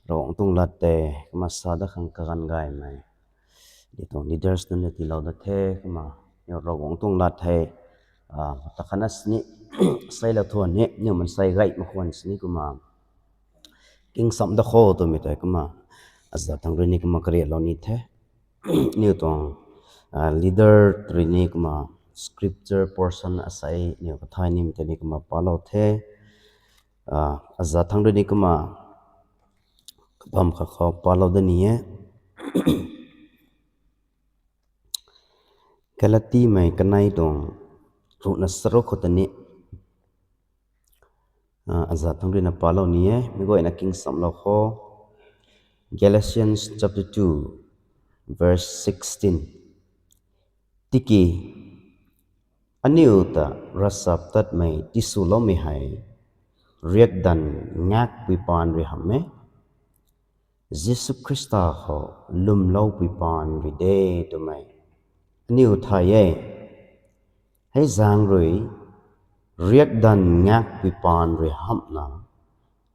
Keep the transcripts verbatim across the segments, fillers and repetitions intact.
Ravguangc tuang lat tei kumna sa dat khang kaganv gaymei, aniu tuang leaders nunc ni tiilou dat the kumna, aniu Ravguangc tuang lat hei, ah, ta khatna sini, seilou thuan ni, aniu mansei gay mak khwan sini kumna, king sam dat kho twmei tei kumna, aza thangc rui ni kumna kariatlou ni the. Aniu tuang, ah, leader rui ni kumna scripture portion asei aniu kathay nimei tei ni kumna palou the. Ah, aza thangc rui ni kumna kabam khat khou palou dat ni e. Galatimei kanei tuang ruhna charuk khou ta ni, ah, aza thangc rui na palou ni e, mi guayna king samlou kho. Galatians chapter two, verse sixteen. Tiki aniu ta ravchaptatmei tiswloumei hei riakdanv ngakpui paan rui hamh e, Jisu Khrista khou lwmloupui paan rui de twmei aniu thay e. Hei zaeng rui riakdanv ngakpui paan rui hamhna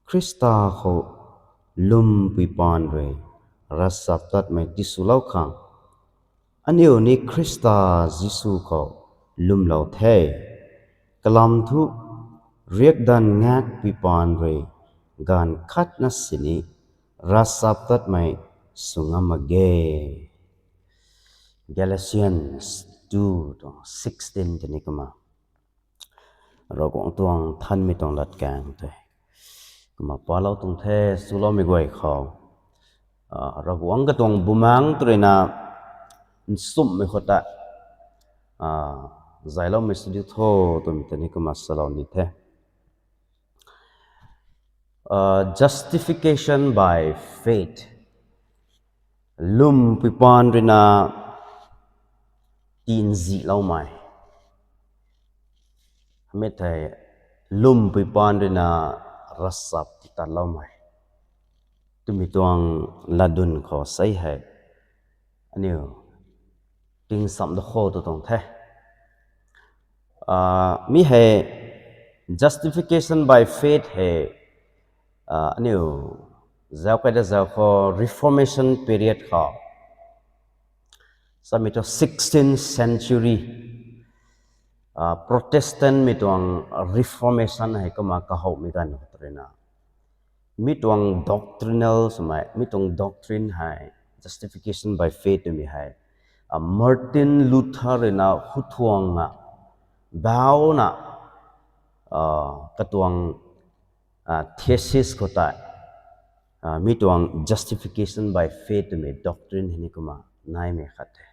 Khrista khou lwmpui paan rui ravchaptatmei tiswlou khang aniu ni Khrista Jisu khou lwmlou the. Kalam thu riakdanv ngakpui paan rui gaanv khatna sini ravchaptatmei sw ngam mak ge. Galatians two tuang sixteen tei ni kumna Ravguangc tuang thanmei tuang latkaeng tei kumna palou tuang the, swloumei guay khou, ah, Ravguangc katuang bumaengc tw rui na nchumhmei khou ta, ah, zayloumei sw diu tho twmei tei ni kumna salou ni the. Ah, justification by faith. Lwmpui paan rui na tinziloumei. Hamei thei lwmpui paan rui na ravchap titatloumei twmei tuang latdyn khou sei hei aniu king sam dat kho tw tuang the. Ah, mi hei justification by faith hei, ah, aniu zauc kai dat zauc khou Reformation period khou, samei thu sixteenth century, ah, Protestantmei tuang Reformation hei kumna kahowmei ganv khou tw rui na mi tuang doctrinal swmei, mi tuang doctrine hei, justification by faith twmei hei, ah, Martin Luther rui na huthuangna bauna, ah, katuang, ah, thesis khou tei, ah, mi tuang justification by faith twmei doctrine hei ni kumna naimei khat the.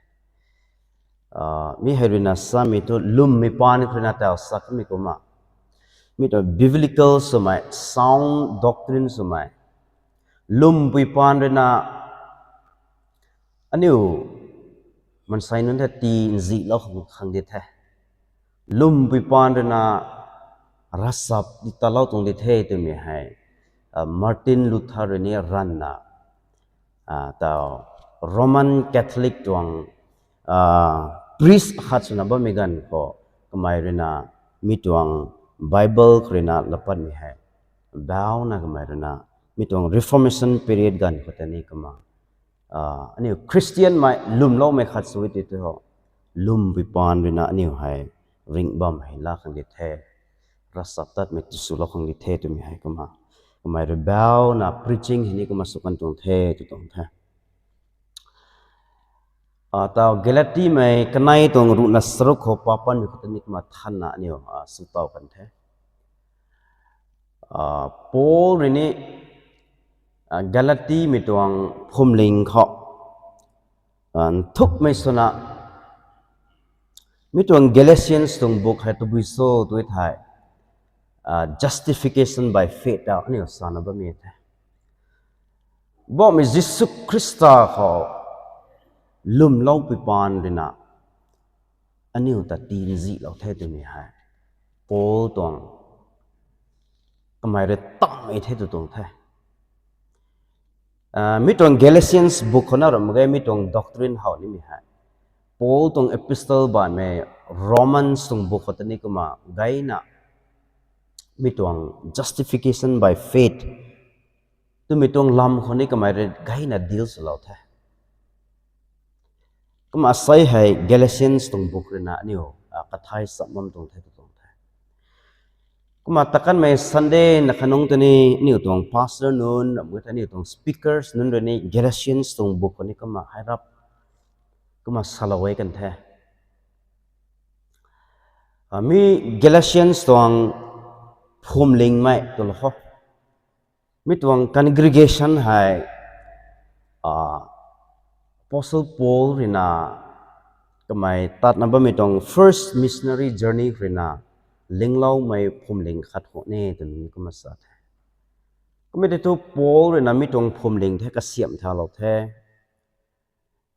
Ah, mi hei rui na samei thu lwmmei paan khou rui na taw sa kamei kumna, mi tuang biblical swmei, sound doctrine swmei, lwmpui paan rui na aniu maansei nunc ta tinzihlou khang di the, lwmpui paan rui na ravchap titalou tuang di the twmei hei, ah, Martin Luther rui ni ranvna, ah, taw Roman Catholic tuang, ah, priest khat swna bammei ganv khou kamei rui na mi tuang Bible khou rui na lapatmei hei bauna kamei rui na mi tuang Reformation period ganv khou tei ni kumna, ah, aniu Christianmei lwmloumei khat sw e tei thu, lwmpui paan rui na aniu hei ringh bam hei laa khang di the, ravchaptatmei tiswlou khang di the twmei hei kumna kamei rui bauna preaching hei ni kumna sw kan tuang the tw tuang the. Ah, taw Galatimei kanei tuang ruhna charuk khou papanmei khou ta ni kumna thanna aniu, ah, sw taw kan the. Ah, Paul rui ni, ah, Galatimei tuang phuamling khou, ah, nthukmei swna mi tuang Galatians tuang book hei tabui cho tw thei, ah, justification by faith ta aniu sana bammei the. Bammei Jisu Khrista khou lwmloupui paan rui na aniu ta tinzihlou the twmei hei Paul tuang kamei rui tammei the tw tuang the. Ah, mi tuang Galatians book khou na ram mak ge, mi tuang doctrine how nimei hei Paul tuang epistle baihmei Romans tuang book khou ta ni kumna gayna mi tuang justification by faith twmei tuang lam khou ni kamei rui gayna deal swlou the. Kumna asei hei Galatians tuang book ruina aniu, ah, kathai cham bam tuang the, tuang the. Kumna takanmei Sunday na khanungc tei ni aniu tuang pastor nunc, ramh gu tei aniu tuang speakers nunc rui ni Galatians tuang book khou ni kumna hei rap, kumna salou e kan the. Ah, mi Galatians tuang phuamlingmei twlou kho. Mi tuang congregation hei, ah, Apostle Paul ruina kamei tatna bammei tuang first missionary journey ruina lingloumei phuamling khat khou ni twna ni kumna sa the. Kumna tei thu Paul ruina mi tuang phuamling the kasiamh thalou the.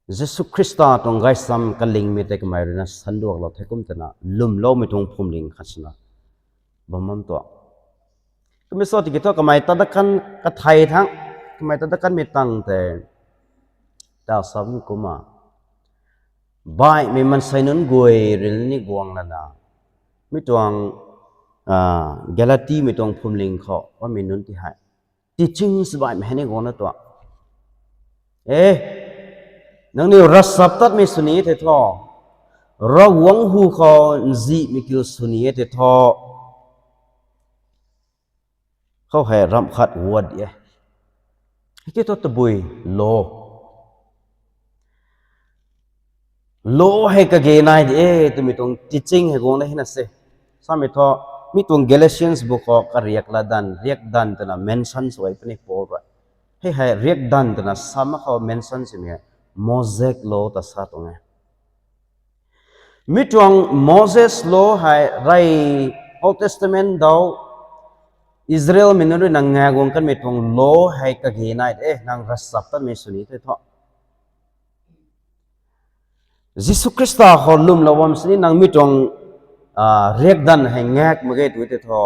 Jisu Khrista tuang gaysam kalingmei tei kamei ruina sanduaklou the kum twna lwmloumei tuang phuamling khat swna bam bam tuang. Kumna sa tiki thu kamei tat dat kan kathai thangc, kamei tat dat kanmei tangv tei ta sa bam kumna, baihmei maansei nunc guay rui ni guang lana, mi tuang, ah, Galatimei tuang phuamling khou bammei nunc ti hei teachings baihmei hei ni guangna tuang. E, nangniw ravchaptatmei sw ni e tei thu, Ravguangc hu khou nzihmei kiu sw ni e tei thu, khou hei ramh khat guat e. Hei tei thu tabui law, law hei kage nai de e twmei tuang teaching hei guang na hina se. Samei thu, mi tuang Galatians book khou kariak latdanv, riakdanv twna mention sw e puni Paul rui. Hei hei riakdanv twna sa mak khou mention swmei Mosaic law ta sa tuang e. Mi tuang Moses law hei rey Old Testament dau Israelmei nunc rui na ngak guang kanmei tuang law hei kage nai de, nang ravchaptatmei sw ni tei thu. Jisu Khrista khou lwmlou bam sini nang mi tuang, ah, riakdanv hei ngak mak ge tu tei thu,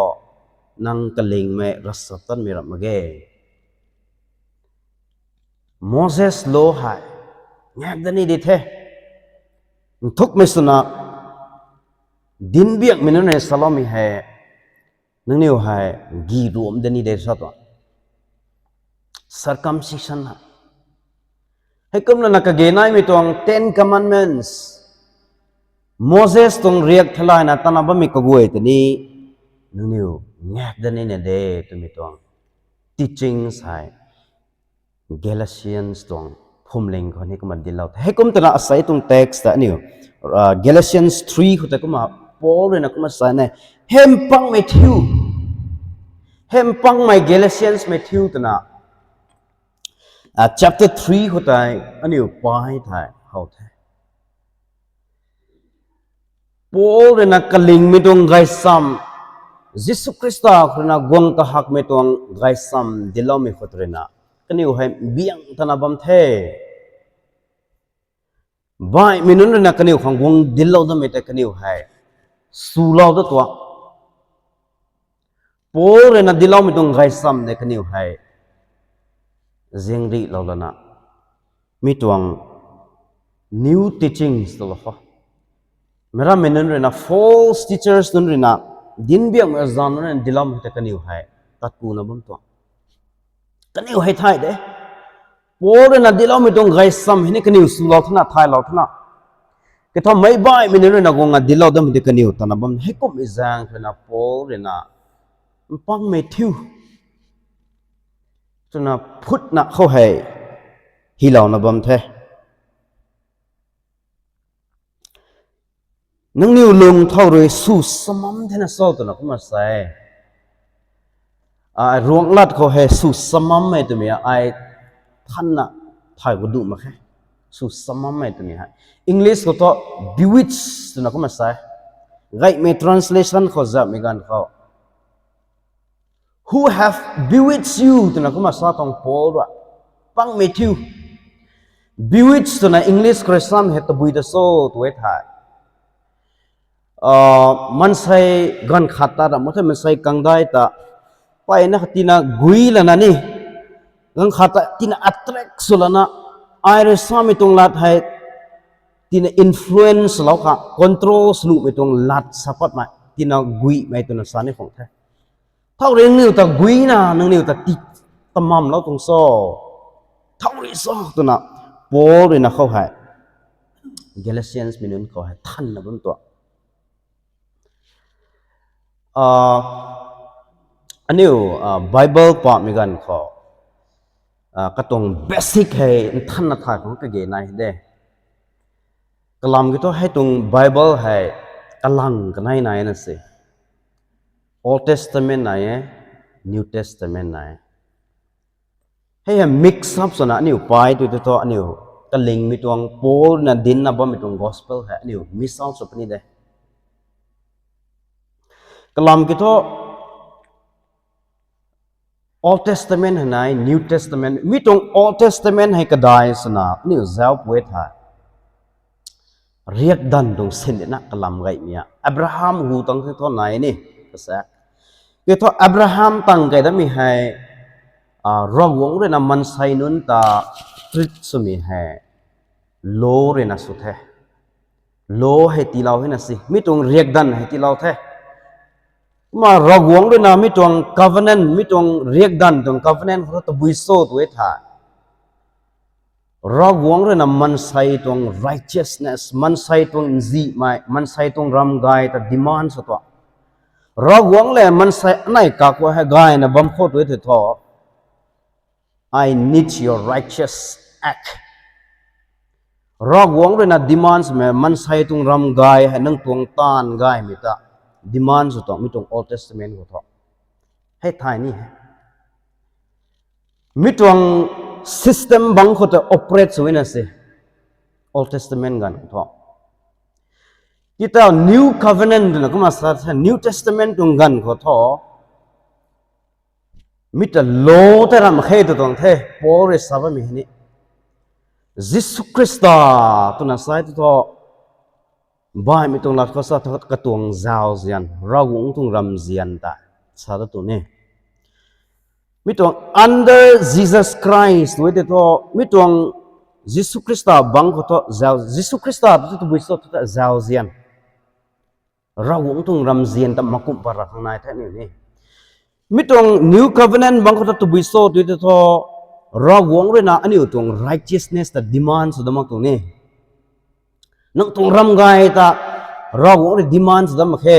nang kalingmei ravchaptatmei ramh mak ge. Moses law hei ngak dat ni di the. Nthukmei swna dinc biakmei nunc rui saloumei hei, nangniw hei gi ruam dat ni de sa tuang. Circumcision hei. Heikumna na kage naimei tuang Ten Commandments, Moses tuang riak theilayna tatna bammei kaguay ta ni nangniw ngak dat nina de twmei tuang teachings hei Galatians tuang phuamling khou ni kumna dinclou the. Heikum twna asei tuang text ta aniu, ah, Galatians three khou tei kumna Paul rui na kumna sa ne, hempangmei thiu, hempangmei Galatiansmei thiu twna, ah, chapter three khou tei aniu pai thei how the. Paul rui na kalingmei tuang gaysam, Jisu Khrista khou rui na guang kahakmei tuang gaysam dincloumei khou rui na kaniw hei biang tana bam the. Baihmei nunc rui na kaniw khang guang dinclou datmei tei kaniw hei swlou dat tuang. Paul rui na dincloumei tuang gaysam tei kaniw hei zingriclou lana, mi tuang new teachings twlou kho. Meic rammei nunc rui na, false teachers nunc rui na, dinc biakmei azanc nunc rui na dincloumei tei kaniw hei tatkuna bam tuang. Kaniw hei thay de. Paul rui na dincloumei tuang gaysam hei ni kaniw swlou thena, thaylou thena, kei thu meic baihmei nunc rui na guang a dinclou datmei tei kaniw tana bam. Heikumhmei zaeng rui na Paul rui na mpangmei thiu twna phutna khou hei hylouna bam the. Nangniw lung thau rui sw samam thena cho twna kumna sa e. Ai ruanglat khou hei sw samammei twmei ai thanna thay khou duh mak khe. Sw samammei twmei hei English khou thu bewitch twna kumna sa e. Gaymei translation khou zatmei ganv khou, who have bewitched you twna kumna sa tuang Paul rui. Pangmei thiu. Bewitch twna English khou rui sam hei tabui ta cho tw e thei, ah, maansei ganv khat ta ramh mak the, maansei kangdai ta mpeyna kha tina gui lana ni, ganv khat ta tina attract sw lana, ai rui samei tuang lat hei tina influence lou kha, control sw nuhmei tuang lat sa patmei tina guimei twna sa ni khang the. Thau rui nangniw ta guina, nangniw ta ti, tamamlou tuang cho, thau ri cho twna Paul ruina khou hei Galatians mei nunc khou hei thanna bam tuang. Ah, aniu, ah, Bible pamei ganv khou, ah, katuang basic hei nthanna thay khang kage nai de. Kalam kiu thu hei tuang Bible hei kalang kanei nai na se. Old Testament nai e, New Testament nai e. Hei hei mix up swna aniu pai tu tu thu aniu kalingmei tuang Paul na dincna bammei tuang gospel hei aniu miss out sw puni de. Kalam kiu thu Old Testament hei nai, New Testament, mi tuang Old Testament hei kadai swna aniu zauc pui the. Riakdanv tuang sin na kalam gaymei a Abraham hu tang the thu nai ni, kasak. Kiu thu Abraham tang kei damei hei, ah, Ravguangc ruina maansei nunc ta treat swmei hei law ruina sw the. Law hei tiilou hei na si, mi tuang riakdanv hei tiilou the. Kumna Ravguangc ruina mi tuang covenant, mi tuang riakdanv tuang covenant khou thu tabui cho tu e the. Ravguangc ruina maansei tuang righteousness, maansei tuang nzihmei, maansei tuang ram gay ta demand sw tuang. Ravguangc le maansei anei kakhou hei gayna bam khou tu e the thu, I need your righteous act. Ravguangc ruina demand swmei maansei tuang ram gay hei nang tuang taanv gaymei ta demand sw tuang mi tuang Old Testament khou thu. Hei thay ni hei. Mi tuang system bangc khou ta operate sw na se. Old Testament ganv khou thu. Kiu thu New Covenant twna kumna sa the, New Testament tuang ganv khou thu. Mi ta law tei ram khe tu tuang the, Paul rui sa bammei hei ni. Jisu Khrista twna sa tu thu, baihmei tuang lat khou sa thu katuang zauzian, Ravguangc tuang ramzian ta sa ta tu ni. Mi tuang under Jesus Christ tu e tei thu, mi tuang Jisu Khrista bangc khou thu zau, Jisu Khrista tu tabui cho tu ta zauzian. Ravguangc tuang ramzian ta makumh pat ra khang nai the ni ni. Mi tuang New Covenant bangc khou thu tabui cho tu tei thu, Ravguangc ruina aniu tuang righteousness ta demand sw da mak tuang ni. Nang tuang ram gay ta Ravguangc rui demand sw da mak khe.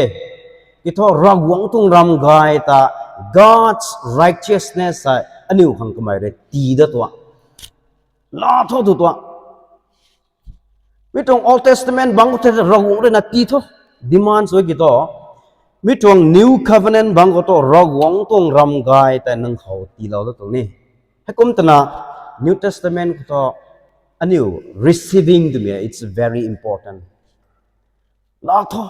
Kiu thu Ravguangc tuang ram gay ta God's righteousness hei aniu khang kamei rui tii da tuang. La tho tu tuang. Mi tuang Old Testament bangc khou the Ravguangc ruina tii tho, demand sw kiu thu. Mi tuang New Covenant bangc khou thu Ravguangc tuang ram gay tei nang khou tiilou da tuang ni. Heikum twna New Testament khou thu aniu receiving twmei, it's very important. La tho,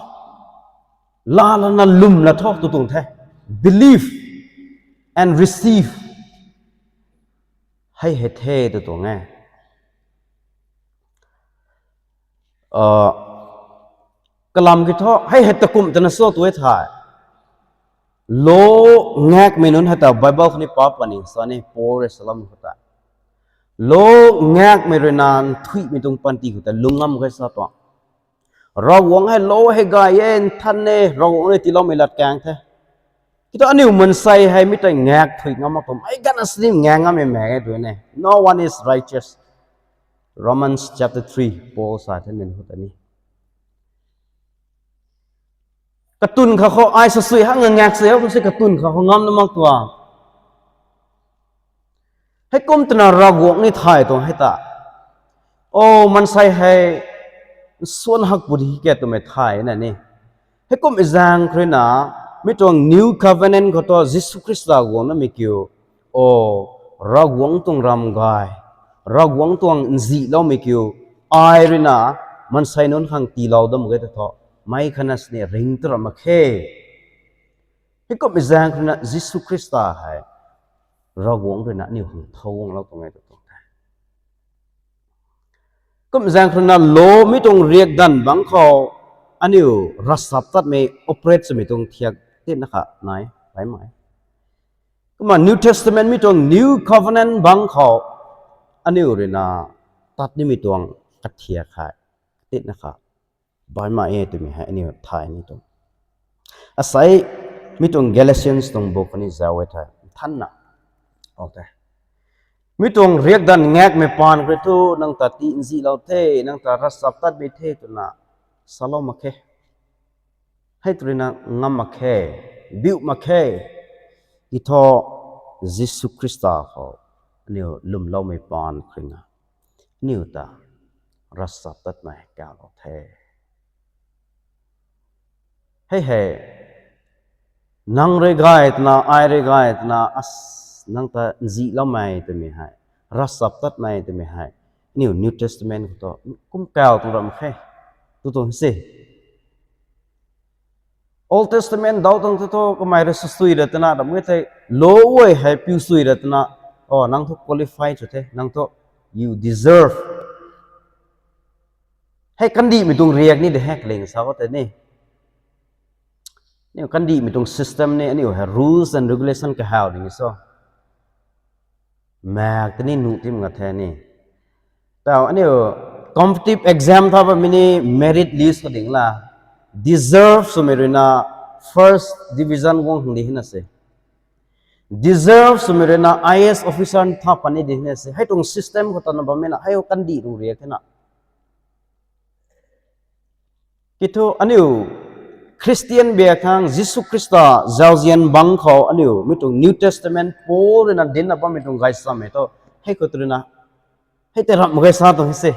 la lana lwm la tho tu tuang the. Believe and receive. Hei hei the tu tuang e. Ah, kalam kiu thu hei hei takumh twna cho tu e the. Law ngakmei nunc hei ta Bible khou ni pa puni sa ni, Paul rui salam khou ta. Law ngakmei ruina nthuihmei tuang panty khou ta lung ngam khe sa tuang. Ravguangc hei law hei gay e, nthan e, Ravguangc rui tiiloumei lat kaeng the. Kiu thu aniu maansei hei mi tei ngak thuih ngam mak tuang, meic ganv na sini ngak ngammei mei e tu ne. No one is righteous. Romans chapter three, Paul sa the nin khou ta ni. Katun kha khou ai sa sui hak nga ngak sui hak kum se katun kha khou ngam na mak tuang. Heikum twna Ravguangc ni thay tuang hei ta. O, maansei hei nsuan hak puni ke twmei thay na ni. Heikum zaeng khou ruina, mi tuang New Covenant khou thu Jisu Khrista guang namei kiu. O, Ravguangc tuang ram gay, Ravguangc tuang nzihloumei kiu, ai ruina maansei nunc khang tiilou dam ge ta thu, meic khatna sini ring tu ra mak khe. Heikum zaeng khou ruina Jisu Khrista hei Ravguangc ruina aniu khang thau guanglou tuang e tu tuang the. Kum zaeng khou ruina law mi tuang riakdanv bangc khou aniu ravsap tatmei operate swmei tuang thiak tina kha nai, baihmei. Kumna New Testament mi tuang New Covenant bangc khou aniu ruina tat nimei tuang kathiak hei tina kha baihmei e twmei hei aniu thay ni tuang. Asei mi tuang Galatians tuang book khou ni zauc e the, nthanna. Okay. Mi tuang riakdanv ngakmei paan khou rui thu nang ta ti nzihlou the, nang ta ravchaptatmei the twna salou mak khe. Hei tw ruina ngam mak khe, biu mak khe. Kithu Jisu Khrista khou aniu lwmloumei paan khou ruina aniu ta ravchaptatmei kaulou the. Hei hei, nang rui gay twna, ai rui gay twna, as, nang ta nziloumei twmei hei, ravchaptatmei twmei hei aniu New Testament khou thu kum kau tuang ram khe, tu tuang se. Old Testament dau tuang thu thu kamei rui sw sui ra twna ram e thei, law hei piu sui ra twna, o, nang thu qualify sw the, nang thu you deserve. Hei kandihmei tuang riak ni de hei kaling sa khou tei ni. Aniu kandihmei tuang system ni, aniu hei rules and regulation kahaw ding so. Mak tei ni nuh tim nga the ni. Tau aniu competitive exam tha bammei ni merit list khou ding la, deserve swmei ruina first division guang hang di hina se. Deserve swmei ruina I A S officer tha pan ni di hina se. Hei tuang system khou tana bammei na, hei kandih tuang riak the na. Kithu aniu Christian biak khang Jisu Khrista zauzian bang khou aniu mi tuang New Testament Paul ruina dinna bammei tuang gaysammei thu, hei khou tw ruina, hei tei ramh gay sa tuang se.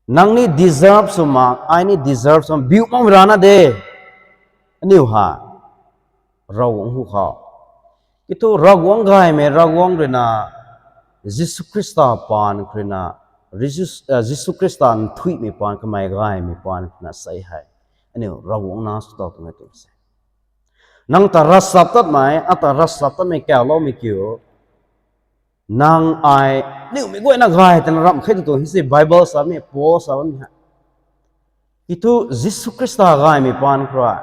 Nang ni deserve sw mak, ai ni deserve sw mak, biu makmei rana de. Aniu ha Ravguangc hu khou, kithu Ravguangc gaymei, Ravguangc ruina, Jisu Khrista paan khou ruina, Jisu, eh, Jisu Khrista nthuihmei paan, kamei gaymei paan khou ruina sei hei aniu Ravguangc na sw tau tuang e tu se. Nang ta ravchaptatmei, ata ravchaptatmei kauloumei kiu, nang ai, aniu mei guayna gay twna ramh khe tu tuang se, Bible samei, Paul samei hei. Kithu Jisu Khrista gaymei paan khou rui,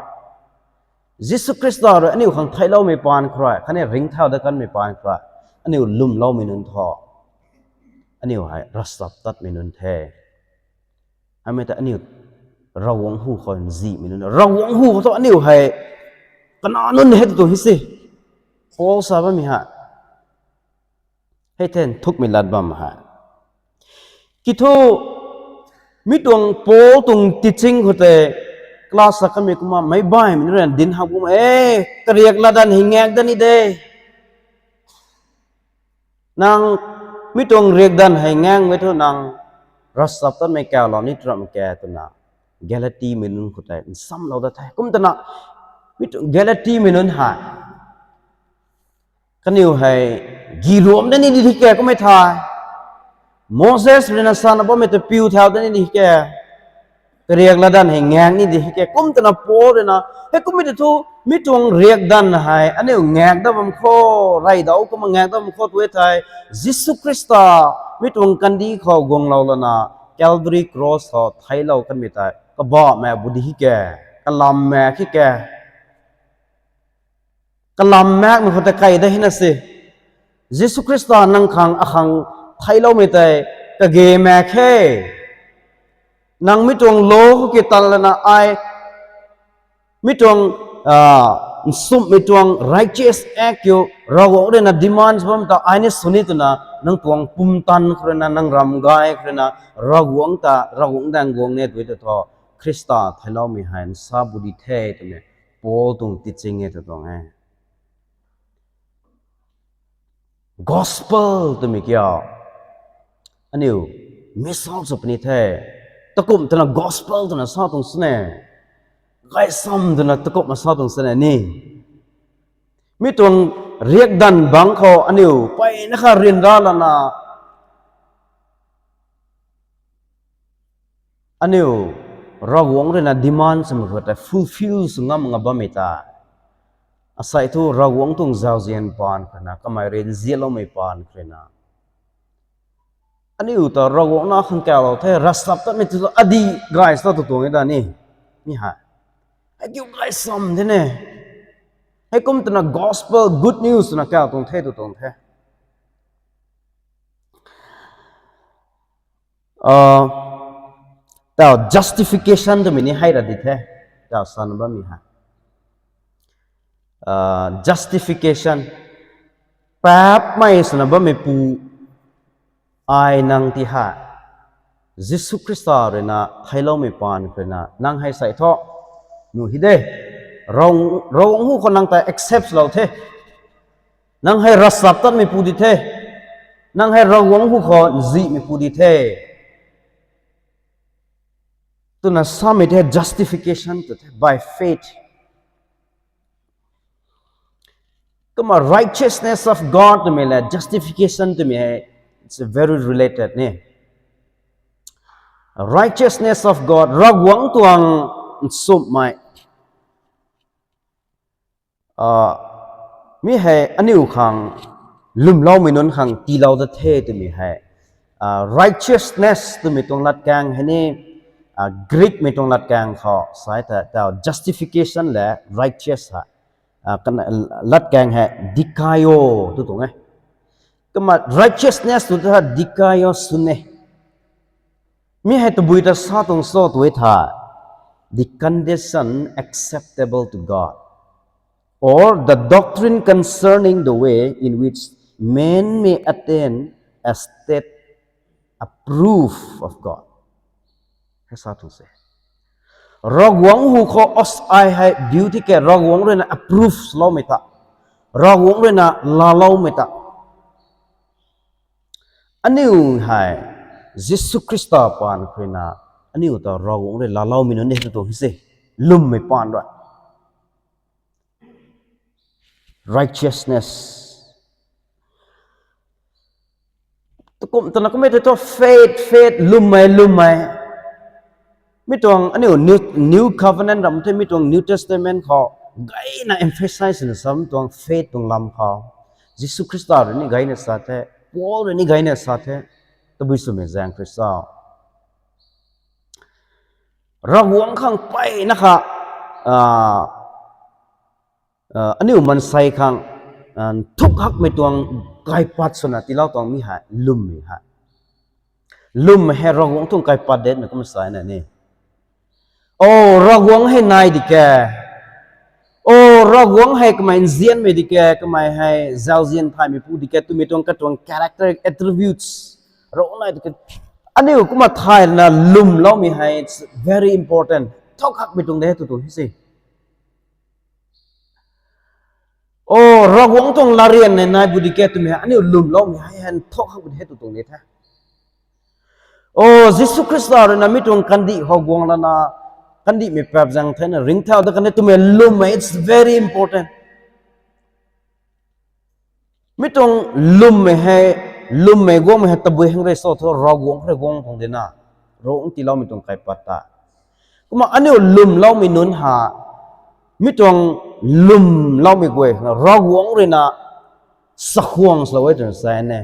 Jisu Khrista rui aniu khang theicloumei paan khou rui, khatni ringcthau dat kanmei paan khou rui, aniu lwmloumei nunc thu, aniu hei ravchaptatmei nunc the. Hamei ta aniu Ravguangc hu khou nzihmei nunc, Ravguangc hu khou thu aniu hei kana nunc hei tu tuang se, Paul sa bammei hei. Hei the nthukmei lat bam hei. Kithu mi tuang Paul tuang teaching khou tei class sa kanmei kumna meic baihmei nunc ruina dinc hak bam e, kariak latdanv hei ngak dat ni de. Nang mi tuang riakdanv hei ngakmei thu nang ravchaptatmei kaulou ni tu ramh khe twna Galatimei nunc khou tei nsamlou dat the. Kum twna mi tuang Galatimei nunc hei, kaniw hei gi ruam dat ni di hei ke kummei thei, Moses ruina sana bammei ta piu thau dat ni di hei ke, kariak latdanv hei ngak ni di hei ke, kum twna Paul ruina, hei kummei ta thu, mi tuang riakdanv hei aniu ngak dat bam khou, rey dau kumna ngak dat bam khou tu e thei, Jisu Khrista mi tuang kandih khou guanglou lana, Calvary Cross khou theiclou kanmei tei kabah mak bu di hei ke, kalam mak hei ke, kalam makmei khou ta kai dat hei na se. Jisu Khrista nang khang akhang theicloumei tei kage mak khe. Nang mi tuang law khou ki tan lana ai, mi tuang, ah, nsumhmei tuang righteous act kiu Ravguangc ruina demand bam ta ai ni sw ni twna nang tuang pumtan khou ruina, nang ramgay khou ruina, Ravguangc ta, Ravguangc daeng guang ne tu e ta thu, Khrista theicloumei hei nsa bu di the twmei Paul tuang teaching e tu tuang e. Gospel twmei kiu, aniu miss out sw puni the. Takumh twna gospel twna sa tuang sini, gaysam twna takumhna sa tuang sini ni. Mi tuang riakdanv bang khou aniu mpeyna kha ryanra lana, aniu Ravguangc ruina demand swmei khou tei fulfill sw ngam nga bammei ta, asei thu Ravguangc tuang zauzian paan khou ruina, kamei rui nzianloumei paan khou ruina, aniu ta Ravguangc na khang kaulou the, ravchaptatmei tu adih gay sa tu tuang e da ni. Mi hei, hei kiu gaysam the ne. Hei kum twna gospel, good news twna kau tuang the tu tuang the. Ah, tau justification twmei ni hei ra di the. Tau sana bammei hei, ah, justification. Paapmei swna bammeipu ai nang ti hei Jisu Khrista ruina theiloumei paan khou ruina nang hei sei thu nuh hi de. Ravguangc hu khou nang ta accept lou the. Nang hei ravchaptatmeipu di the. Nang hei Ravguangc hu khou nzihmeipu di the. Twna samei the justification tu the by faith. Kumna righteousness of God twmei le justification twmei hei it's very related ni. Righteousness of God, Ravguangc tuang nchumhmei. Mi hei aniu khang lwmloumei nunc khang tiilou da the twmei hei righteousness twmei tuang latkaeng hei ni Greekmei tuang latkaeng khou sai ta tau justification le righteous hei latkaeng hei dikaio tu tuang e. Kumna righteousness tu ta dikaio swn e. Mi hei tabui ta sa tuang cho tu e tha, the condition acceptable to God, or the doctrine concerning the way in which man may attain a state approve of God. Hei sa tuang se. Ravguangc hu khou os ai hei biu tiki Ravguangc ruina approve loumei ta, Ravguangc ruina laaloumei ta. Aniu hei Jisu Khrista paan khou ruina aniu ta Ravguangc rui laaloumei nunc e tu tuang se. Lwmmei paan rui righteousness. Kum twna kummei tei thu faith, faith, lwmmei, lwmmei. Mi tuang aniu New, New Covenant ram the, mi tuang New Testament khou gayna emphasize na sam tuang faith tuang lam khou. Jisu Khrista rui ni gayna sa the, Paul rui ni gayna sa the, tabui swmei zaeng Khrista Ravguangc khang mpeyna kha aniu maansei khang nthuk hakmei tuang kaipat swna tiilou tuang mi hei lwmmei hei. Lwmmei hei Ravguangc tuang kaipat detmei kum sa na ni. O Ravguangc hei nai di ke, o Ravguangc hei kamei nzianmei di ke, kamei hei zauzian thaymeipu di ke twmei tuang katuang character attributes Ravguangc nai di ke. Aniu kumna thay lana lwmloumei hei it's very important. Nthuk hakmei tuang de tu tuang hi se. O Ravguangc tuang latryan hei nai bu di ke twmei hei aniu lwmloumei hei hei nthuk hakmei de tu tuang de the. O Jisu Khrista ruina mi tuang kandih khou guang lana kandihmei paap zaeng theina ringcthau dat kan e twmei lwmmei it's very important. Mi tuang lwmmei hei, lwmmei guangmei hei tabui hang rui cho thu Ravguangc rui guang tuang dina, Ravguangc tiiloumei tuang kaipat ta. Kumna aniu lwmloumei nunc ha, mi tuang lwmloumei guay Ravguangc ruina chakhwang swlou e twna sa ne.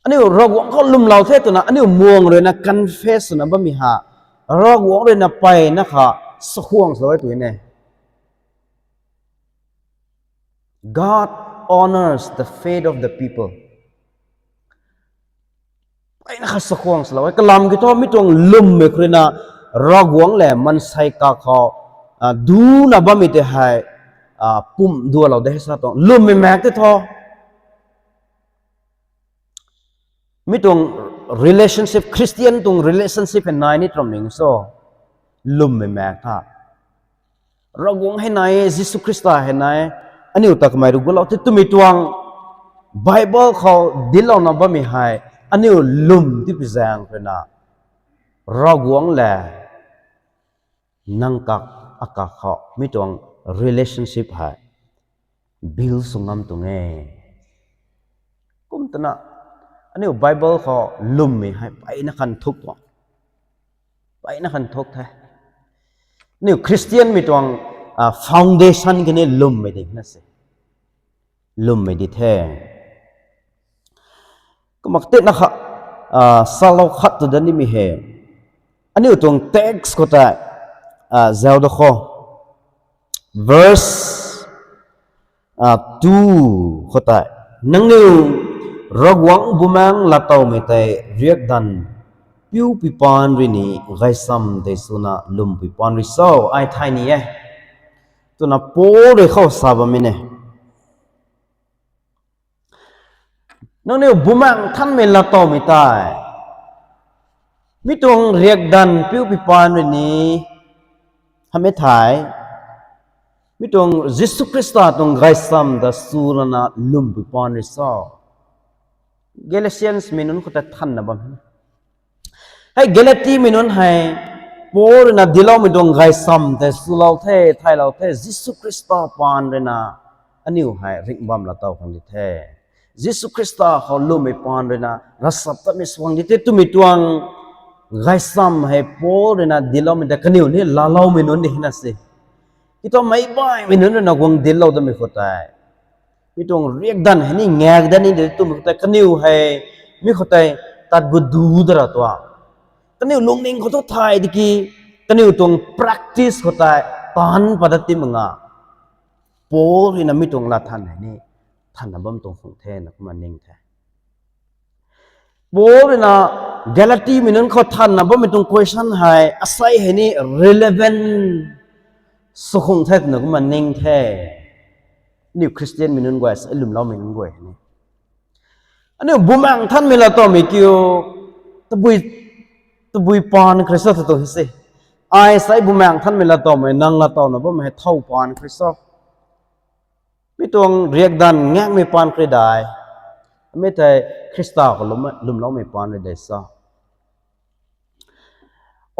Aniu Ravguangc khou lwmlou the twna aniu muang ruina confess swna bammei ha, Ravguangc ruina mpeyna kha chakhwang swlou e tw ne. God honors the faith of the people. Mpeyna kha chakhwang swlou e. Kalam kiu thu mi tuang lwmmei khou ruina Ravguangc le maansei kak khou duna bammei tei hei pumc dualou de sa tuang lwmmei maek tei thu. Mi tuang relationship, Christian tuang relationship hei nai ni tram ning so, lwmmei maek tha. Ravguangc hei nai, Jisu Khrista hei nai, aniu ta kamei rui gualou the twmei tuang Bible khou dinclouna bammei hei aniu lwm tipi zaeng ruina Ravguangc le nang kak akak khou mi tuang relationship hei build sw ngam tuang e. Kum twna aniu Bible khou lwmmei hei mpeyna kha nthuk tuang, mpeyna kha nthuk the. Aniu Christianmei tuang foundation kani lwmmei di na se, lwmmei di the. Kumna tena kha salou khat tu dat nimei he. Aniu tuang text khou tei zauc da kho, verse two khou tei, nangniw Ravguangc Bumaengh laatowmei tei riakdanv piupui paan rui ni gaysam tei swna lwmpui paan rui cho ai thay ni e, twna Paul rui khou sa bammei ne. Nangniw Bumaengh Nthanmei laa towmei tei mi tuang riakdanv piu pui paan rui ni, hamhmei thei, mi tuang Jisu Khrista tuang gaysam ta sw lana lwm pui paan rui cho? Galatians mei nunc khou tei thanna bam e. Hei Galati mei nunc hei Paul rui na dincloumei tuang gaysam tei swlou the, thaylou the, Jisu Khrista paan rui na aniu hei ringh bam laa tow khang di the. Jisu Khrista khou lwmmei paan rui na ravchaptatmei sw khang di the twmei tuang gaysam hei Paul rui na dincloumei tei kaniw ni laaloumei nunc di hena se. Kiu thu meic baihmei nunc rui na guang dinclou damei khou tei mi tuang riakdanv hei ni ngak dat ni de twmei khou tei kaniw hei mi khou tei tat gu du da ra tuang. Kaniw lungning khou thu thay di ki, kaniw tuang practice khou tei taanc pat dat ti mak nga. Paul rui na mi tuang latthan hei ni thanna bam tuang khang the na kumna ning the. Paul rui na Galati mei nunc khou thanna bammei tuang question hei asei hei ni relevant sw khang the twna kumna ning the. Aniu Christian mei nunc guay, asei lwmloumei nunc guay hei ni, aniu Bumaengh Nthanmei laa towmei kiu, tabui, tabui paan khrista ta tu hei se. Ai sei Bumaengh Nthanmei laa towmei, nang laa towna bammei hei thow paan khrista. Mi tuang riakdanv ngakmei paan kri dai. Mi tei Khrista khou lwm, lwmloumei paan rui dei sa.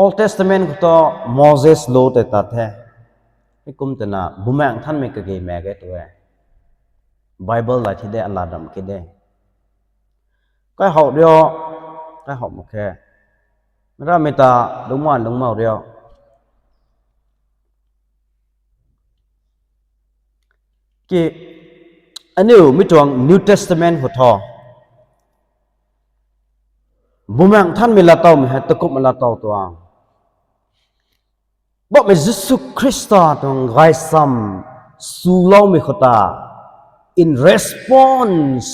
Old Testament khou thu Moses law tei tat the. Heikum twna Bumaengh Nthanmei kage mak ge tu e. Bible lai thi de, alat ram ki de. Kai how rio, kai how mak khe. Ramei ta lungman lungmau rio. Ki, aniu mi tuang New Testament khou thu Bumaengh Nthanmei laa towmei hei takumhmei laa tow tuang. Bammei Jisu Khrista tuang gaysam swloumei khou ta, in response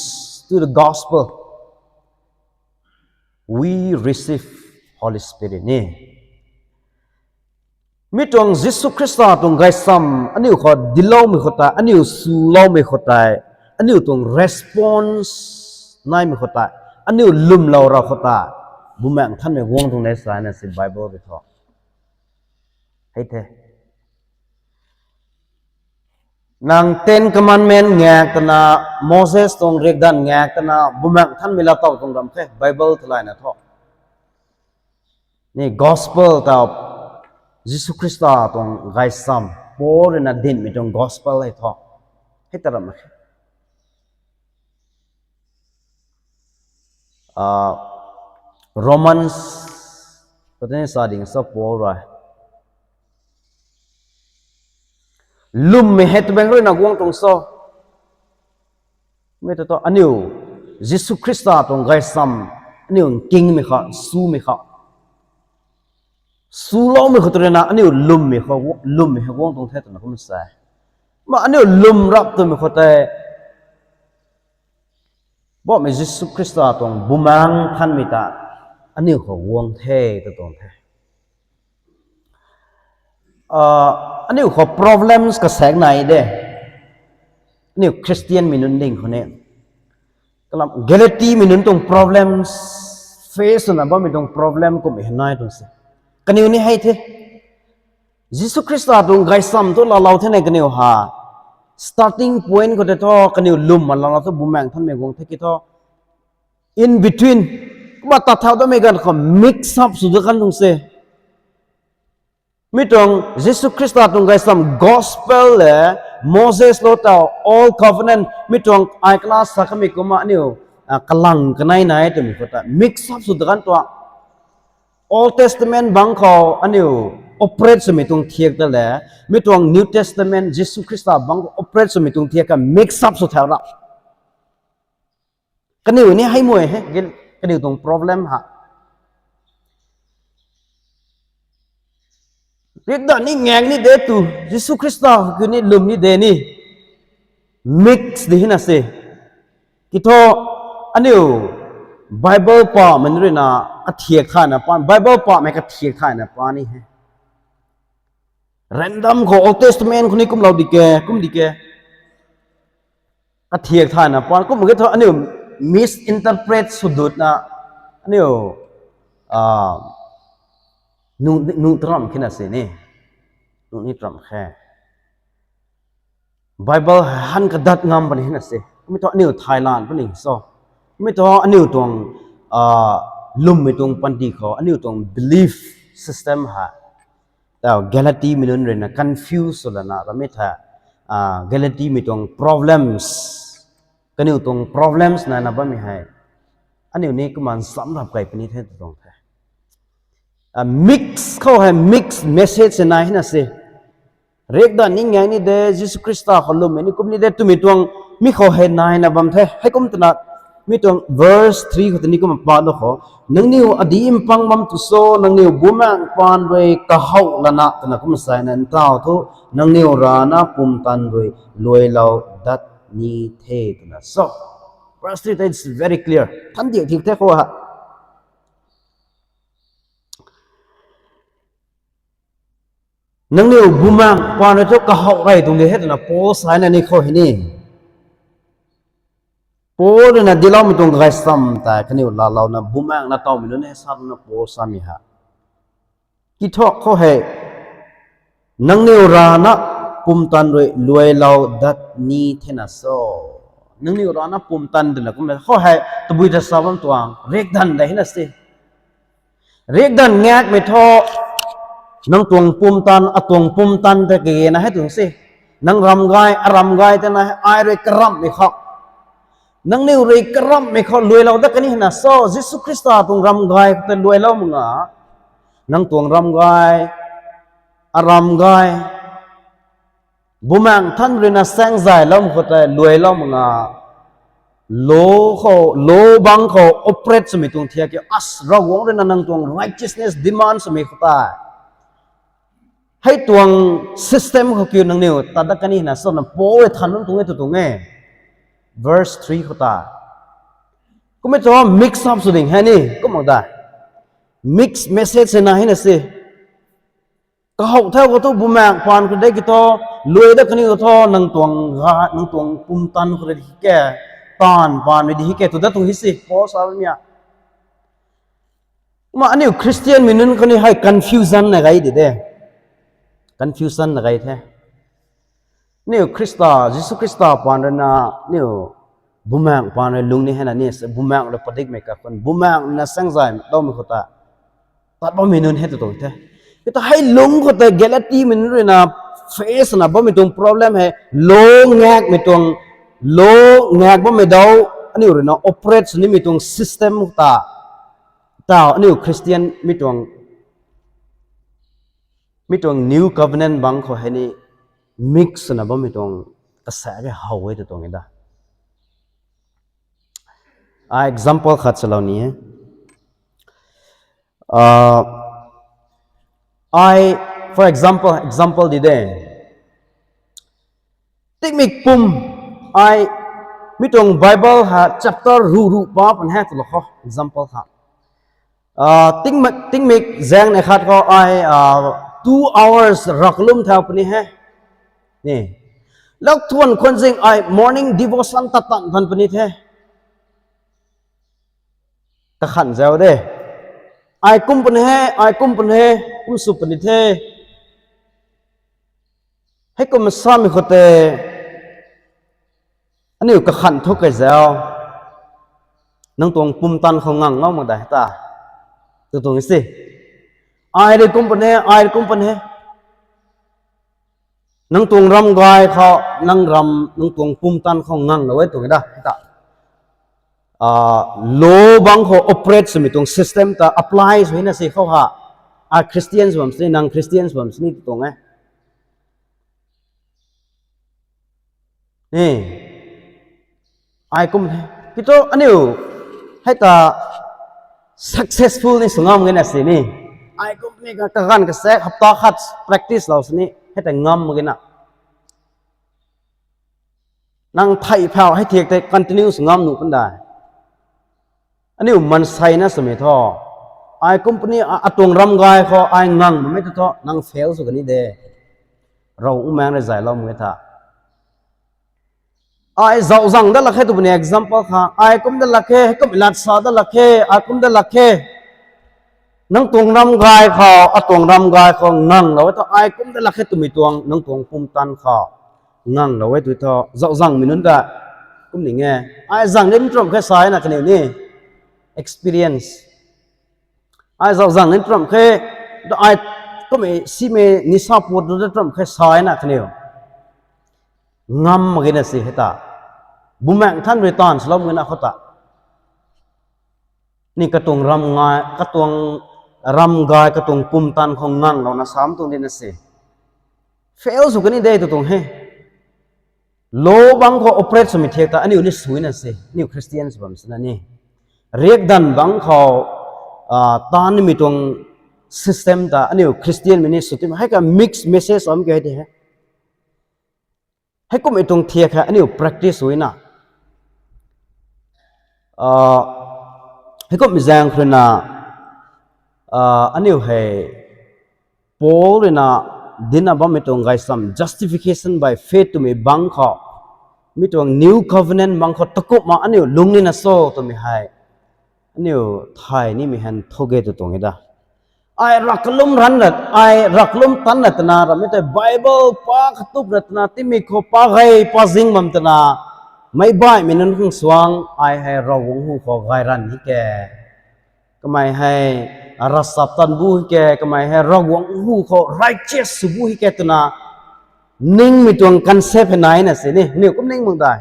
to the gospel, we receive Holy Spirit ni. Mi tuang Jisu Khrista tuang gaysam aniu khou dincloumei khou tei, aniu swloumei khou tei, aniu tuang response naimei khou tei, aniu lwmlou ra khou tei, Bumaengh Nthanmei guang tuang de sa na si Bible rui thu. Hei the. Nang Ten Commandment ngak twna, Moses tuang riakdanv ngak twna, Bumaengh Nthanmei laa tow tuang ram khe, Bible theilayna thu. Ni gospel ta Jisu Khrista tuang gaysam, Paul rui na dincmei tuang gospel hei thu. Hei ta ram khe. Ah, Romans, patni sa ding sa Paul rui. Lwmmei hei tabang rui na guang tuang so. Mi tu thu aniu Jisu Khrista tuang gaysam, aniu nkingmei kha, swmei kha, swloumei khou tu rui na aniu lwmmei kha, lwmmei kha guang tuang the twna kum sa. Ma aniu lwm rap twmei khou tei, Bammei Jisu Khrista tuang Bumaengh Nthanmei ta aniu khou guang the tw tuang the. Ah, aniu khou problems kasaek nai de. Aniu Christian mei nunc ding khou ni, kalam Galati mei nunc tuang problems, face swna bammei tuang problem kummei hei nai tuang se. Kaniw ni hei the. Jisu Khrista tuang gaysam thu laalou the na kaniw ha. Starting point khou tei thu kaniw lwm ma laalou thu Bumaengh Nthanmei guang the ki thu, in between, kumna tat thau damei ganv khou mix up sw dat kan tuang se. Mi tuang Jisu Khrista tuang gaysam gospel le Moses law tau Old Covenant, mi tuang ai kana sa kamei kumna aniu, ah, kalang kanei nai twmei khou ta mix up sw dat kan tuang. Old Testament bangc khou aniu operate swmei tuang thiak ta le, mi tuang New Testament Jisu Khrista bangc khou operate swmei tuang thiak kha mix up sw thau ra. Kaniw ni hei mei he, kaniw tuang problem ha. Riakdanv ni ngaeng ni de tu, Jisu Khrista kiu ni lwm ni de ni, mix di hina se. Ki thu, aniu Bible pamei rui na kathiak thayna pa, Bible pamei kathiak thayna pa ni he. Random khou Old Testament khou ni kumlou di ke, kum di ke. Kathiak thayna pa, kum ki thu aniu misinterpret sw dutna aniu nuh taram khe na si ni, nuh ni taram khe. Bible hei han kadat ngam puni na si. Kumei thu aniu thaylan puni so. Kumei thu aniu tuang lwmmei tuang panty khou aniu tuang belief system hei Galatimei nunc ruina confuse sw lana ramei the. Galatimei tuang problems, kaniw tuang problems naina bammei hei aniu ni kumna nchamc rap key puni the tw tuang the. Mix khou hei mix message nai na si. Riakdanv ni ngang ni de, Jisu Khrista khou lwmmei ni kum ni de twmei tuang mi khou hei naina bam the. Heikum twna mi tuang verse three khou tei ni kumna pat da khou, nangniw adi mpang bam tu so, nangniw bumaengh paan rui kahouh lana twna kumna sa na ntaw thu, nangniw rana pumtan rui luailou dat ni the twna so. Verse three, it's very clear. Than diak thik the khou ha. Nangniw bumaengh paan rui thu kahouh rey tuang de he twna Paul sa na ni khou hei ni. Paul ruina diloumei tuang gaysam tei kaniw laalouna bumaengh na tawmei nunc hei sa na Paul samei ha. Kithuak khou hei, nangniw rana pumtan rui luailou dat ni thena so. Nangniw rana pumtan twna kum khou hei tabui ta sa bam tuang riakdanv de na si. Riakdanv ngakmei thu, nang tuang pumtan, atuang pumtan ta kage na hei tuang si. Nang ram gay, aram gay tana hei ai rui karamhmei khou, nangniw rui karamhmei khou luailou dat kani na so, Jisu Khrista tuang ram gay khou tei luailou mak nga, nang tuang ram gay, aram gay, bumaengh than ruina saengzayloumei khou tei luailou mak nga, law khou, law bangc khou operate swmei tuang thiak kiu, as Ravguangc ruina nang tuang righteousness demand swmei khou tei, hei tuang system khou kiu nangniw tat dat kani na so na Paul rui than bam tuang e tw tuang e. Verse three khou tei. Kummei thu mix up sw ding hei ni, kum mak da. Mix message hei na hei na si. Kahouh thau khou thu bumaengh paan khou de ki thu, luai dat kani khou thu nang tuang ga, nang tuang pumtan khou rui di ke, taanv paan rui di ke, tw dat tuang hi si, Paul sa bammei a. Kumna aniu Christian mei nunc khou ni hei confusion na gay di de. Confusion na gay the. Aniu Khrista, Jisu Khrista paan rui na, aniu bumaengh paan rui lung ni hei na ni, bumaengh rui padikmei kakhun, bumaengh na saengzayloumei khou tei tat bammei nunc hei tw tuang the. Ki thu hei lungc khou tei Galatimei nunc ruina face na bammei tuang problem hei, law ngakmei tuang, law ngak bammei dau, aniu ruina operate sw nimei tuang system ta, ta aniu Christian mi tuang, mi tuang New Covenant bangc khou hei ni mix swna bammei tuang kasa ke how e tw tuang e da. Ai example khat salou ni e. Ai, for example, example di de. Tingmik pum, ai, mi tuang Bible ha chapter ru ru pa pun he twlou khou, example kha. Tingmik, tingmik zaeng nei khat khou ai two hours rav kalum thau puni he. Ni, lak thuan khwan zing ai morning devotion tat tan tan puni the. Kakhan zau de. Ai kum puni he, ai kum puni he, kum sw puni the. Heikum samei khou tei, aniu kakhan thu kei zau, nang tuang pumtan khou ngang ngau mak da ta, tw tuang si. Ai rui kum puni he, ai rui kum puni he. Nang tuang ram gay khou, nang ram, nang tuang pumtan khou nganglou e tuang e da, ta. Law bangc khou operate swmei tuang system ta apply sw na si khou ha. Ai Christians bam sini, nang Christians bam sini tw tuang e. Ai kum the. Kitu aniu hei ta successful ni sw ngam gena sini. Ai kum ni kaganv kasaek hapta khat practice lou sini hei ta ngam gena. Nang thei phau hei thiak tei continue sw ngam nuh pun dai. Aniu mansei na swmei thu, ai kum puni, atuang ram gay khou ai ngang bammei tu thu nang fail sw kani de. Ravmaengc rui zaylou mak e tha. Ai zauh zang dat lak khe tw puni example kha. Ai kum dat lak khe, heikum lat sa dat lak khe, ai kum dat lak khe. Nang tuang ram gay khou, atuang ram gay khou nganglou e thu, ai kum dat lak khe twmei tuang, nang tuang pumtan khou nganglou e tw thu, zauh zangmei nunc ta kum ning e. Ai zang rim tram khe sa e na kaniw ni. Experience. Ai zauh zang rim tram khe, ai kummei simei nisa pat dat tram khe sa e na kaniw. Ngam mak ge na si hei ta. Bumaengh Nthanmei rui taanv swlou mak ge na khou ta. Ni katuang ram gay, katuang ram gay, katuang pumtan khou nganglouna sam tuang di na se. Fail sw kani de tw tuang he. Law bangc khou operate swmei thiak ta aniu ni sui na se. Aniu Christian sw bam sina ni. Riakdanv bangc khou, ah, taanv nimei tuang system ta aniu Christianmei ni sw ti hei ka mixed message om ke hei ti he. Heikummei tuang thiak hei aniu practice sui na. Ah, heikummei zaeng khou rui na, ah, aniu hei Paul rui na dinna bammei tuang gaysam justification by faith twmei bangc khou, mi tuang new covenant bangc khou takumhna aniu lungc nina cho twmei hei aniu thay nimei han thu ge tw tuang e da. Ai rav kalum ranv ra, ai rav kalum tanc ra twna, rammei tei Bible pa katup ra twna, timei khou pa gay pa zing bam twna, meic baihmei nunc khang suang, ai hei Ravguangc hu khou gay ranv hi ke. Kamei hei ravchaptatbu hi ke, kamei hei Ravguangc hu khou righteous swbu hi ke twna, ningmei tuang concept hei nai na si ni, aniu kum ning mak dai.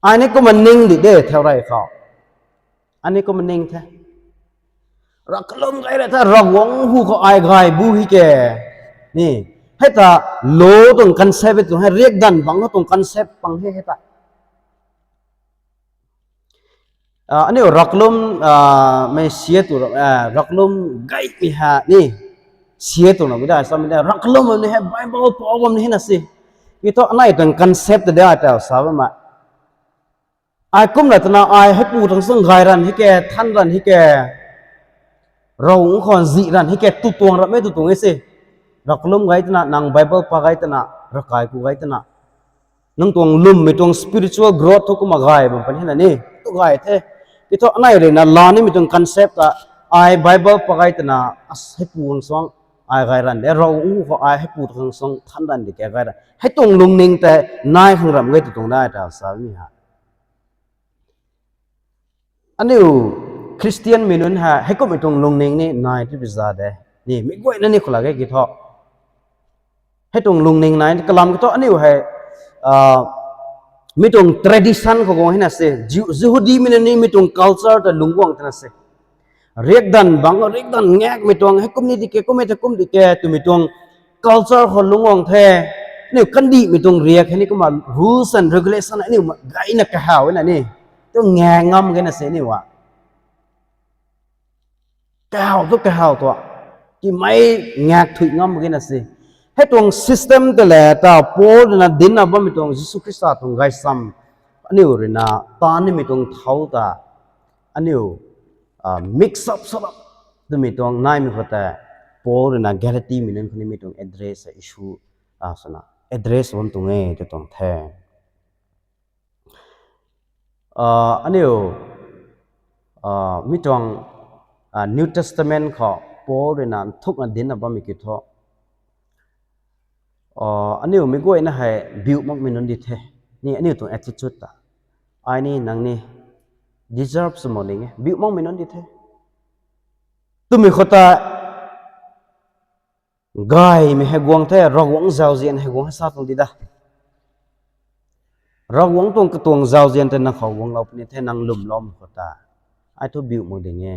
Ai ni kumna ning di de theu rey khou. Ai ni kumna ning the. Rav kalum gay ra the, Ravguangc hu khou ai gaybu hi ke. Ni, hei ta law tuang concept tuang, hei riakdanv bangc tuang concept pang he hei ta. Ah, aniu rav kalum, ah, mei sia tu, ah, rav kalum gaymei ha ni, sia tu na mi da, samei da, rav kalum bam ni hei Bible pou bam ni hei na si. Ki thu anei tuang concept ta de ai tau sa bam ma. Ai kum ra twna ai heipu tuang suang gay ranv hi ke, than ranv hi ke, Ravguangc khou zih ranv hi ke, tu tuang rammei tu tuang e se. Rav kalum gay twna, nang Bible pa gay twna, ravkai ku gay twna, nang tuang lwmmei tuang spiritual growth thu kumna gay bam pan hei na ni, tu gay the. Ki thu anei rui na la nimei tuang concept ta, ai Bible pa gay twna, as heipu tuang suang ai gay ranv de, Ravguangc khou ai heipu tuang suang than ranv di ke gay ranv. Hei tuang lungning tei nai khang ram gay tu tuang dai ta sa ni ha. Aniu Christianmei nunc hei, heikummei tuang lungning ni nai ti pi za de. Ni, mi guayna ni khou la ge ki thu. Hei tuang lungning nai, kalam ki thu aniu hei, ah, mi tuang tradition khou guang hei na se. Ju-, Jihudimei nunc ni mi tuang culture ta lungc guang twna se. Riakdanv bangc, riakdanv ngakmei tuang, heikum ni di ke, kummei ta kum di ke, twmei tuang culture khou lungc guang the. Aniu kandihmei tuang riak hei ni kumna rules and regulation aniu gayna kahaw na ni. Tu ngak ngam gayna se aniu a. Kahaw tu kahaw tu. Timei ngak thuy ngam gayna se. Hei tuang system ta le ta Paul rui na dinna bammei tuang Jisu Khrista tuang gaysam aniu rui na taanv nimei tuang thau ta aniu, ah, mix up sw lap twmei tuang naimei khou tei Paul rui na Galatimei nunc khou nimei tuang address issue, ah, swna address bam tuang e tw tuang the. Ah, aniu, ah, mi tuang, ah, New Testament khou Paul rui na nthukna dinna bammei ki thu, ah, aniu mi guayna hei biu makmei nunc di the. Ni aniu tuang attitude ta. Ai ni, nang ni deserve sw mak ning e. Biu makmei nunc di the. Twmei khou ta gaymei hei guang the, Ravguangc zauzian hei guang hei sa tuang di da. Ravguangc tuang katuang zauzian tei nang khou guanglou puni the, nang lwmloumei khou ta. Ai thu biu mak ding e.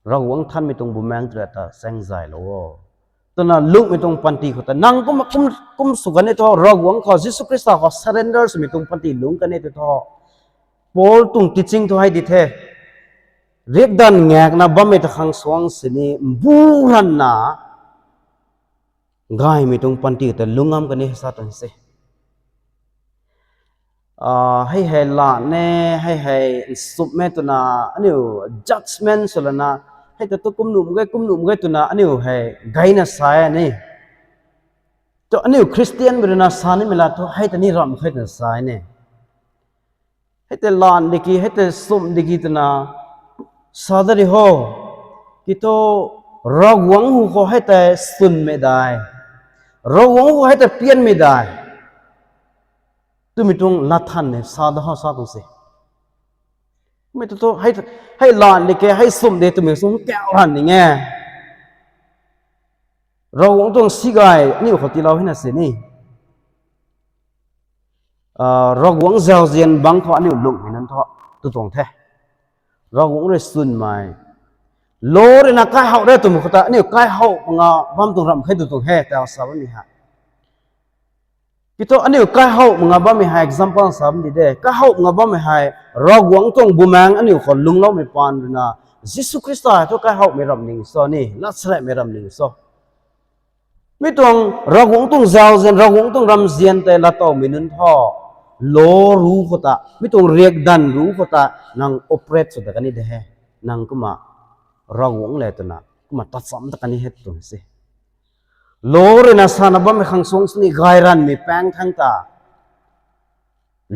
Ravguangc Nthanmei tuang bumaengh tei ta chaeng zaylou o. Twna lungmei tuang panty khou ta. Nang kum, kum, kum sw kan e thu, Ravguangc khou, Jisu Khrista khou surrender swmei tuang panty lungc kan e tw thu. Paul tuang teaching thu hei di the. Riakdanv ngakna bammei ta khang suang sini mbu ranna gaymei tuang panty ta lungc ngam kan e sa tuang se. Ah, hei hei la ne, hei hei nsupmei twna, aniu judgment sw lana, hei ta tu kum nuh mak ge, kum nuh mak ge twna, aniu hei gayna sa e ni. Tu aniu Christian mei rui na sa nimei la thu hei ta ni ramh khe twna sa ne. Hei tei lan di ki, hei tei sumh di ki twna sa da ri ho. Ki thu Ravguangc hu khou hei tei sunmei dai, Ravguangc hu hei tei pianmei dai twmei tuang lat than ne sa da ho sa tuang se. Mei tu thu hei, hei lan di ke, hei sumh de twmei sung kau ran ning e. Ravguangc tuang si gay aniu khou tiilou hei na si ni. Ravguangc zauzian bangc khou aniu lungmei nunc thu tu tuang the. Ravguangc rui sunmei law rui na kaihouh re twmei khou ta aniu kaihouh mak nga bam tuang ramh khe tu tuang he tau sa bammei hei. Ki thu aniu kaihouh mak nga bammei hei example sa bam di de. Kaihouh mak nga bammei hei Ravguangc tuang bumaengc aniu khou lungcloumei paan rui na Jisu Khrista hei thu kaihouhmei ramh ning so ni, lat saraimei ramh ning so. Mi tuang Ravguangc tuang zauzian, Ravguangc tuang ramzian tei lattowmei nunc thu law ru khou ta, mi tuang riakdanv ru khou ta nang operate sw ta kan ni de he. Nang kumna Ravguangc le twna kumna tatcham ta kan ni he tuang se. Law rui na sana bammei khang suang sini gay ranvmei paeng thangc ta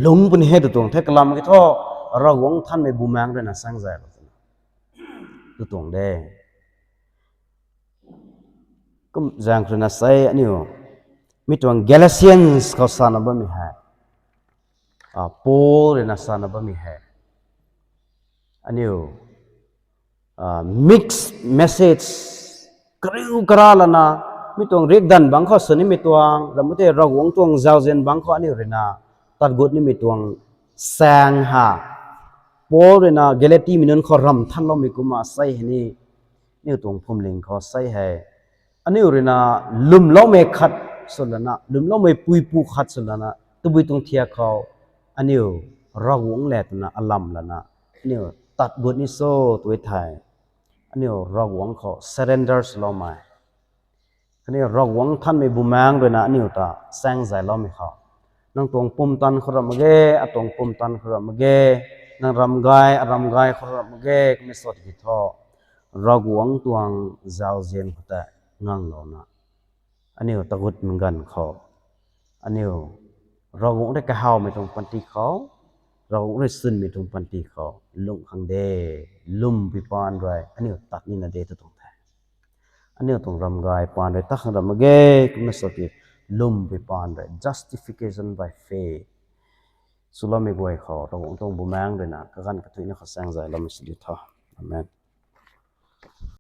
lungc puni he tu tuang the. Kalam ki thu Ravguangc Nthanmei Bumaengc rui na saengzaylou twna tu tuang de. Kum zaeng rui na sei aniu mi tuang Galatians khou sana bammei hei, Paul rui na sana bammei hei aniu mix message kariu kara lana, mi tuang riakdanv bangc khou sw nimei tuang, ramh tei Ravguangc tuang zauzian bangc khou aniu rui na tat gut nimei tuang saeng ha. Paul rui na Galatimei nunc khou ramh thanloumei kumna sei hei ni, aniu tuang phuamling khou sei hei aniu rui na lwmloumei khat sw lana, lwmloumei puipu khat sw lana, tabui tuang thiak khou aniu Ravguangc le twna alam lana aniu tat gut ni so tw thei, aniu Ravguangc khou surrender swloumei, khatni Ravguangc Nthanmei Bumaengc rui na aniu ta saengzayloumei khou, nang tuang pumtan khou ramh mak ge, atuang pumtan khou ramh mak ge, nang ramgay, aramgay khou ramh mak ge, kummei sw tiki thu Ravguangc tuang zauzian khou tei nganglouna, aniu tat gutmei ganv khou, aniu Ravguangc rui kahawmei tuang panty khou, Ravguangc rui sunmei tuang panty khou lungh khang de, lwmpui paan rui aniu tat nina de tu tuang the. Aniu tuang ramgay paan rui tat khang ramh mak ge, kummei sw ki lwmpui paan rui justification by faith swloumei guay khou Ravguangc tuang Bumaengc rui na kaganv kathuicna khou saengzayloumei sw di tho. Amen.